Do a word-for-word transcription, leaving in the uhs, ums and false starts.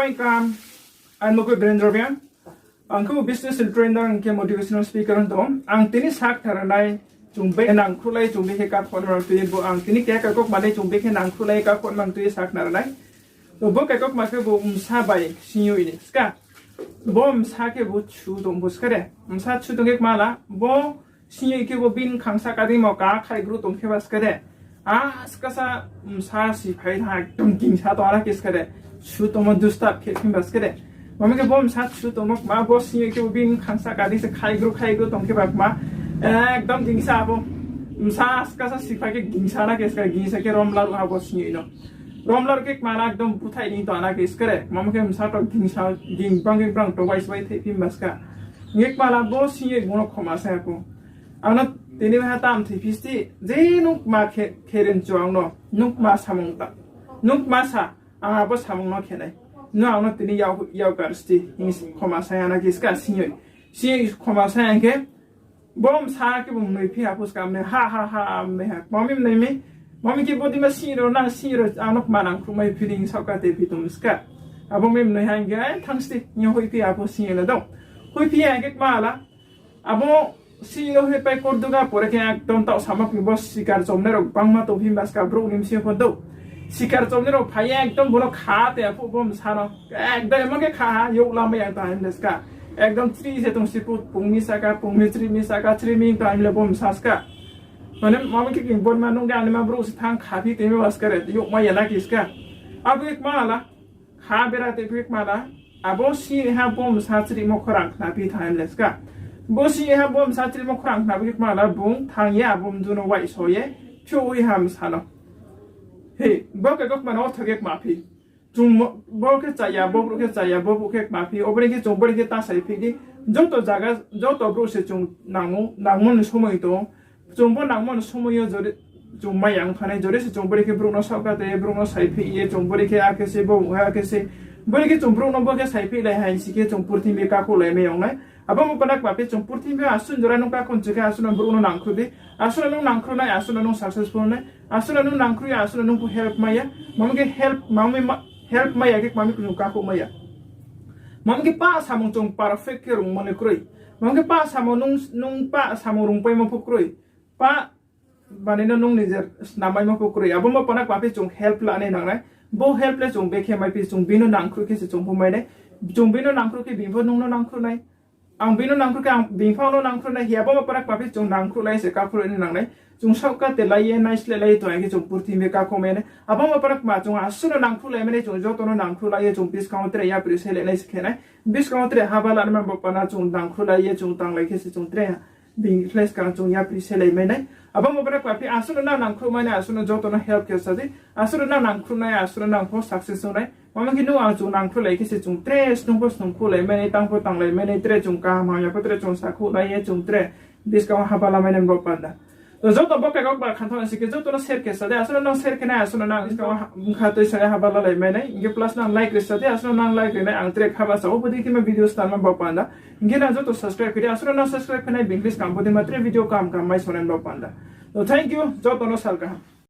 Welcome. Ang bo khe Birendra Reang. Ang khe business trainer, ang khe motivational speaker tong. Ang tini sakhnari nai, chung brekhe nangkhruhlai, chung brekhe kakhouh mang tui, bo ang tini keha kaukma ni chung brekhe nangkhruhlai kakhouh mang tui sakhnari nai. To bo kaukma khe bo bsa bai singyoh ni ska. Bo bsa khe bo chu tong bo ska de. Bsa chu tong khe kma la, bo singyoh khe bo bini khangsa kadimo ka khaigru tong khe ba ska de. A skasa bsa siphai tha ekdom gingsa tong ana khe ska de. Chu tongmo disturb khe phi ba ska de. Mami khe bo bsa chu tongmo kma bo singyoh khe bo bini khangsa kadi se khaigru khaigru tong khe ba kma. Ekdom gingsa bo. Bsa skasa siphai khe gingsa na khe ska gingsa khe romla ruh ha bo singyoh no. Romla ruh khe kma na ekdom buthai ni tong ana khe ska de. Mami khe bsa to gingsa ging bang khe brang to bai sbai thai phi ba ska. Nge kma la bo singyoh bo no khoma sa ya pho. Ang no tini ha tam thai phisti, je nung kma khe, khe rin chu ang no, nung kma samung ta, nung kma sa, ang abo samung no khe nai. Nung ang no tini yau, yau kar sti, hing khoma sa ya na khe ska singyoh. Singyoh khoma sa ya khe, bo bsa khe bo mnoi phi ha pho ska mne ha ha ha mne ha. Mami mnoi mi, mami khe bo dima singyoh ro nang singyoh ro ang no kma nangkhruh mai phi ring saohka te phi tong ska. Abo mi mnoi ha hing khe, ai thang sti, nyo hoih phi ha pho singyoh na dong. Hoih phi ha hing khe kma la, abo singyoh hoih pai kor duga pore khe ekdom taoh sama phi bo sikar chomnai rao bangma tong phi ba ska brouh ni bsing pho dou. Sikar chomnai rao phai ye ekdom bo no kha te aphuh bo bsa no. Ekdom emo khe kha ha, youh lamai ang tang him le ska. Ekdom chri se tong si phu, pung mi saka, pung mi chri mi saka, chri mi tang him le bo bsa ska. Mane, mami khe king bo ma nung khe ani ma brouh se thang kha phi tei mi ba ska re, youh mai ya na khe ska. Abo khe kma la, kha bera te phi kma la, abo singyoh ha bo bsa chrimo khorang khna phi thanng le ska. Bo singyoh ha bo bsa chrimo khorang khna phi kma la, bung thanng ye abo mdu no waihso ye, phiouh oi ha bsa no. He, bo khe kaukma no otho khe kma phi. Chung bo khe chaya, bo brouh khe chaya, bo brouh khe kma phi, oboni khe chung bori khe ta sai phi di. Joto zaga, joto brouh se chung nangmo, nangmo ni somoi tong. Chung bo nangmo ni somoi yo jori chung mai ya ong thanai, jori se chung bori khe brouh no saohka te, brouh no sai phi ye, chung bori khe akhe se, bo akhe se. Bori khe chung brouh no bo khe sai phi lai hai si khe chung purthimbi kakhouh lai mai ya ong nai. Abo mo pana kma phi chung purthimbi asuh jora nung kakhouh chi khe asuh no brouh no nangkhruh di. Asuh no nung nangkhruh nai, asuh no nung successful nai. Asuh no nung nangkhruh ya, asuh no nung pho help mai ya. Mami khe help, mami ma-, help mai ya khe mami chung kakhouh mai ya. Mami khe pah samung chung perfect khe rungmo le kroi. Mami khe pah samung nung, nung pah samung rungpaimo pho kroi. Pah bani no nung nijer snamaimo pho kroi. Abo mo pana kma phi chung help lanai nangnai. Bo help le chung bekhe mai phi chung bini nangkhruh khe se chung pho mai nai. Chung bini nangkhruh khe bini pho nung no nangkhruh nai. Ang bini nangkhruh khe ang bini pho no nangkhruh nai. Hi abo mo pana kma phi chung nangkhruh lai se kakhruh lai nangnai. Chung saohka te lai ye naisleh lai ye tong ya khe chung purthimbi kakhouh mai nai. Abo mo pana kma chung asuh no nangkhruh lai mai nai, chung joto no nangkhruh lai ye chung buskang wo tre yapri se lai nai se khe nai. Buskang wo tre haba lanai ma bo pana chung nangkhruh lai ye chung tanglai khe se chung tre bini khlai skang chung yapri se lai mai nai. Abo mo pana kma phi asuh no nang nangkhruh mai nai, asuh no joto no help khe sa di. Asuh no nang nangkhruh nai, asuh no nang pho success ong nai. Mami khe nung ang chung nangkhruh lai khe se chung tre snung pho snungkhruh lai mai nai, tang pho tanglai mai nai, tre chung kaham hamya pho tre chung sakhouh lai ye chung tre buskang wo haba la mai nai bo panda. To joto bo kaukma khanthao si khe joto no share khe sa di, asuh no nang share khe nai, asuh no nang buskang wo ha-, bkha tui sa ye haba lalai mai nai, hing khe plus nang like ri sa di, asuh no nang like ri nai, ang tre khaba sa ou, bodei khe ma video start ma bo panda. Hing khe nang joto subscribe khe di, asuh no nang subscribe khe nai, bini buskang bodei ma tre video kaham kaham mai so nai bo panda. To thank you, joto no sal kaham.